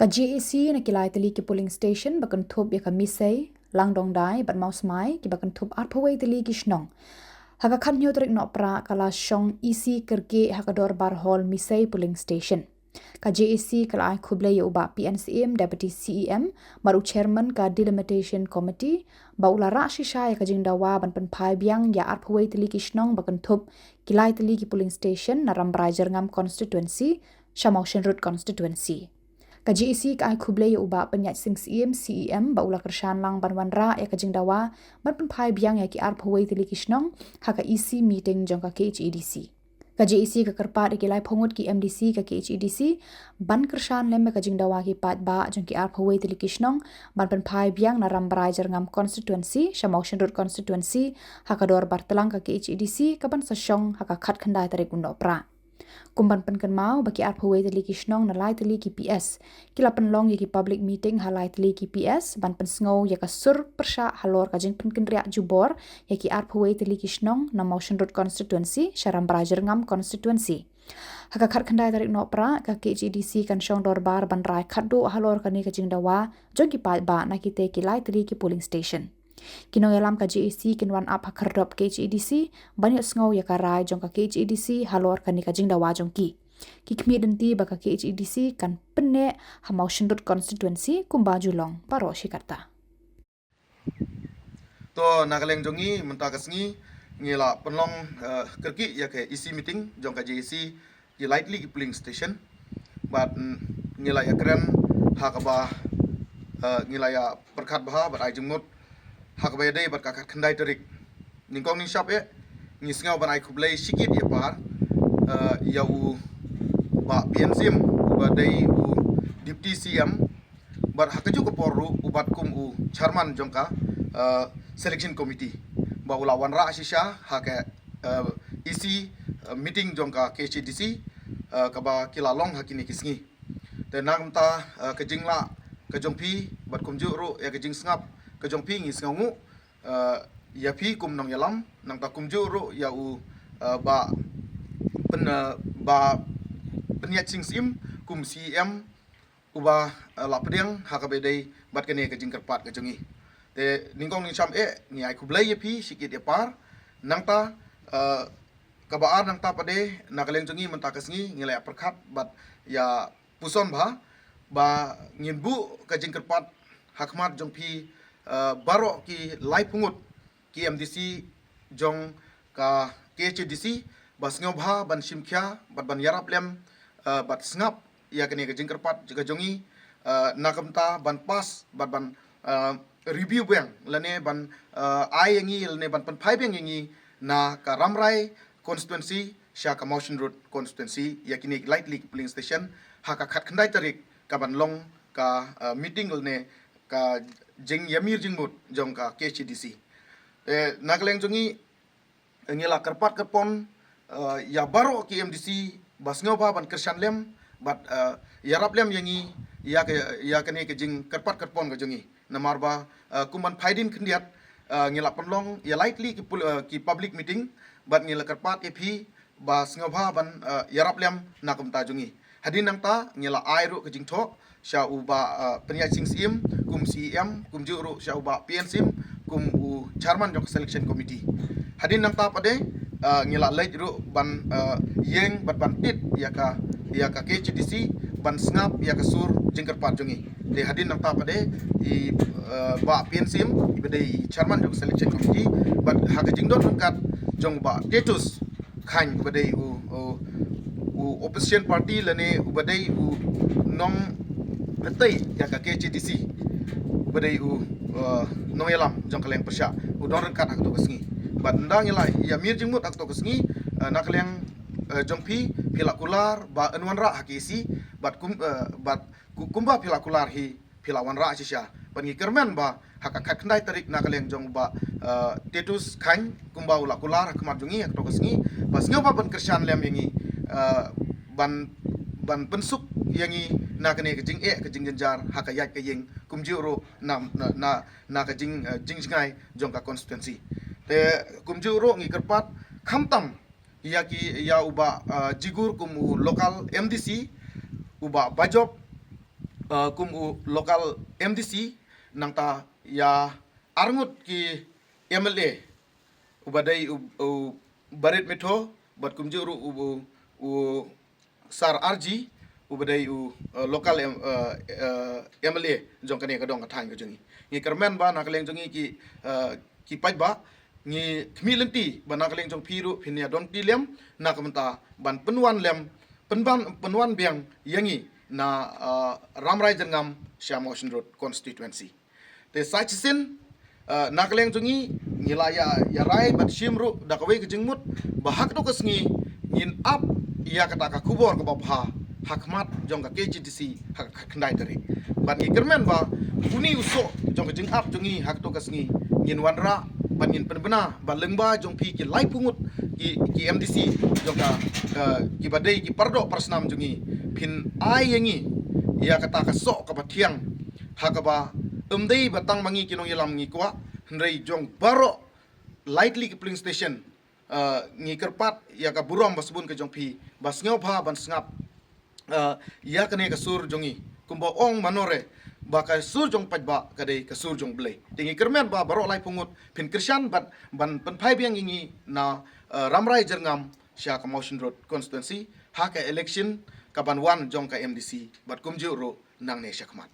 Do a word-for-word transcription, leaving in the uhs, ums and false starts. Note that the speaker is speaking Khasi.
Ka J A C na ki lai tylli ki polling station ba kynthup ïa ka Misei, Langdongdai bad Mawsmai, kiba kynthup arphew wei tylli ki shnong, ha ka khathynñiew tarik Nohprah ka la shong E C kyrkieh ha ka Dorbar Hall Misei polling station. Ka J A C ka la ai khublei ïa u Bah P N Syiem, Deputy C E M, bad u Chairman ka Delimitation Committee, ba u la rah shisha ïa ka jingdawa ban pynphai biang ïa arphew wei tylli ki shnong ba kynthup ki lai tylli ki polling station na Rambrai Jyrngam constituency sha Mawshynrut constituency. Ka J A C ka ai khublei ïa u Bah Pynïaid Sing Syiem, C E M, ba u la kyrshan lang ban wanrah ïa ka jingdawa ban pynphai biang ïa ki arphew wei tylli ki shnong ha ka E C meeting jong ka K H A D C. Ka J A C ka kyrpad ïa ki laiphew ngut ki M D C ka K H A D C ban kyrshan lem ïa ka jingdawa ki paidbah jong ki arphew wei tylli ki shnong ban pynphai biang na Rambrai Jyrngam constituency sha Mawshynrut constituency ha ka Dorbar Tlang ka K H A D C kaban sa shong ha ka khatkhyndai tarik u Nohprah. Kum ban pynkynmaw ba ki arphew wei tylli ki shnong na lai tylli ki P S ki la pynlong ïa ki public meeting ha lai tylli ki P S ban pynsngew ïa ka sur pyrshah halor ka jingpynkynriah jubor ïa ki arphew wei tylli ki shnong na Mawshynrut constituency sha Rambrai Jyrngam constituency. Ha ka khatkhyndai tarik Nohprah ka K H A D C kan shong dorbar ban rai khatduh halor kane ka jingdawa jong ki paidbah na kitei ki lai tylli ki polling station. Ki nongïalam ka J A C kin wan ap ha khyrdop K H A D C ban ïohsngew ïa ka rai jong ka K H A D C halor kane ka jingdawa jong ki. Ki khmih lynti ba ka K H A D C kan pynneh ha Mawshynrut constituency kumba ju long baroh shi katta. To, na ka liang jong ngi mynta ka sngi ngi la pynlong, eh, kyrkieh ïa ka E C meeting jong ka J A C, ki lai tylli ki polling station. Bad, mm, ngi la ïakren ha kaba, eh, ngi la ïa pyrkhat bha bad ai jingmut ha kaba ïadei bad ka khatkhyndai tarik. Nyngkong nyngshap eh ngi sngew ban ai khublei shikit ïa par, eh, ïa u Bah P N Syiem uba dei u Deputy C E M, bad ha kajuh ka por ruh u bat kum u chairman jong ka, eh, selection committee, ba u la wanrah shisha ha ka, eh, E C, eh, meeting jong ka K H A D C, eh, kaba ki la long ha kine ki sngi. Te na ka bynta, eh, ka jinglah ka jong phi bad kumjuh ruh ïa ka jingsngap ka jong phi ngi sngewnguh, eh, ïa phi kum nongïalam, nangta kumjuh ruh ïa u, eh, Bah Pyn-, eh, Bah Pynïaid Sing Syiem kum C E M uba, eh, la pdiang ha kaba ïadei bad kane ka jingkyrpad ka jong ngi. Te nyngkong nyngsham eh ngi ai khublei ïa phi shikit ïa par. Nangta, eh, kaba ar nangta pat eh na ka liang jong ngi mynta ka sngi ngi la ïa pyrkhat bad ïa puson bha ba ngin buh ka jingkyrpad ha khmat jong phi, eh, baroh ki laiphew ngut ki M D C jong ka K H A D C ba sngewbha ban shim khia bad ban ïarap lem, eh, bad sngap ïa kane ka jingkyrpad ka jong ngi, eh, na ka bynta ban pass bad ban, eh, review biang lane ban, eh, ai ïa ngi lane ban pynphai biang ïa ngi na ka Rambrai constituency sha ka Mawshynrut constituency ïa kine ki lai tylli ki polling station ha ka khatkhyndai tarik kaban long ka, eh, meeting lane ka jingïamir jingmut jong ka K H A D C. Eh, na ka liang jong ngi ngi la kyrpad kyrpon, eh, ïa baroh ki M D C ba sngewbha ban kyrshan lem bad, eh, ïarap lem ïa ngi ïa ka, ïa kane ka jingkyrpad kyrpon ka jong ngi. Namar ba, eh, kum ban phaidien khyndiat, eh, ngi la pynlong ïa lai tylli ki pul-, eh, ki public meeting bad ngi la kyrpad ïa phi ba sngewbha ban, eh, ïarap lem na ka bynta jong ngi. Hadien nangta ngi la ai ruh ka jingthoh sha u Bah, eh, Pynïaid Sing Syiem kum C E M, kumjuh ruh sha u Bah P N Syiem kum u chairman jong ka selection committee. Hadien nangta pat eh, eh, ngi la leit ruh ban, eh, ïeng bad ban tied ïa ka, ïa ka K H A D C ban sngap ïa ka sur jingkyrpad jong ngi. Te hadien nangta pat eh i, eh, Bah P N Syiem iba dei i chairman jong ka selection committee bad ha ka jingdon ryngkat jong Bah Titus Chyne uba dei u, u, u opposition party lane uba dei u nongtei ïa ka K H A D C, uba dei u, uh, nongïalam jong ka liang pyrshah u don ryngkat ha kato ka sngi. Bad ynda ngi la ïamir jingmut ha kato ka sngi, uh, na ka liang, uh, jong phi, phi la kular ba yn wanrah ha ka E C bad kum, uh, bad ku-, kumba phi la kular hi phi la wanrah shisha. Bad ngi kyrmen ba ha ka khatkhyndai tarik na ka liang jong u Bah, eh, Titus Chyne kumba u la kular ha khmat jong ngi ha kato ka sngi ba sngewbha ban kyrshan lem ïa ngi, eh, ban, ban pynsuk ïa ngi na kane ka jingeh ka jingjynjar ha ka ïaid ka ïing kumjuh ruh na, na, na, na ka jing, eh, jingjngai jong ka constituency. Te kumjuh ruh ngi kyrpad khamtam ïa ki, ïa u Bah, eh, Jigur kum u local M D C, u Bah Bajop, uh, kum u local M D C, nangta ïa arngut ki M L A, uba dei u, u Barit Mitho, bad kumjuh ruh u, u, u Sar Arji, uba dei u, uh, local M, uh, uh, M L A jong kane ka dong ka thaiñ ka jong ngi. Ngi kyrmen ba na ka liang jong ngi ki, uh, ki paidbah, ngi khmih lynti ba na ka liang jong phi ruh phin ïa don kti lem na ka bynta ban pynwan lem, pynban, pynwan biang ïa ngi na, uh, Rambrai Jyrngam sha Mawshynrut constituency. Te sa shisien, uh, na ka liang jong ngi, ngi la ïa, ïa rai bad shim ruh da kawei ka jingmut ba ha katto ka sngi ngin ap ïa kata ka khubor kaba bha ha khmat jong ka K H A D C ha ka khyndai tarik. Bad ngi kyrmen ba une u soh jong ka jingap jong ngi ha katto ka sngi ngin wanrah bad ngin pynbna ba lyngba jong phi ki laiphew ngut ki, ki M D C jong ka, uh, kiba dei ki pardoh parsnam jong ngi, phin ai ïa ngi ïa kata ka soh kaba thiang, ha kaba ym dei ba tang ma ngi ki nongïalam ngi kwah, hynrei jong baroh lai tylli ki polling station, uh, ngi kyrpad ïa ka burom ba sbun ka jong phi ba sngewbha ban sngap, uh, ïa kane ka sur jong ngi, kumba ong mano re ba ka sur jong paidbah ka dei ka sur jong Blei. Te ngi kyrmen ba baroh laiphew ngut phin kyrshan bad ban pynphai biang ïa ngi na, uh, Rambrai Jyrngam sha ka Mawshynrut constituency ha ka election kaban wan jong ka M D C bad kumjuh ruh nangne sha khmat.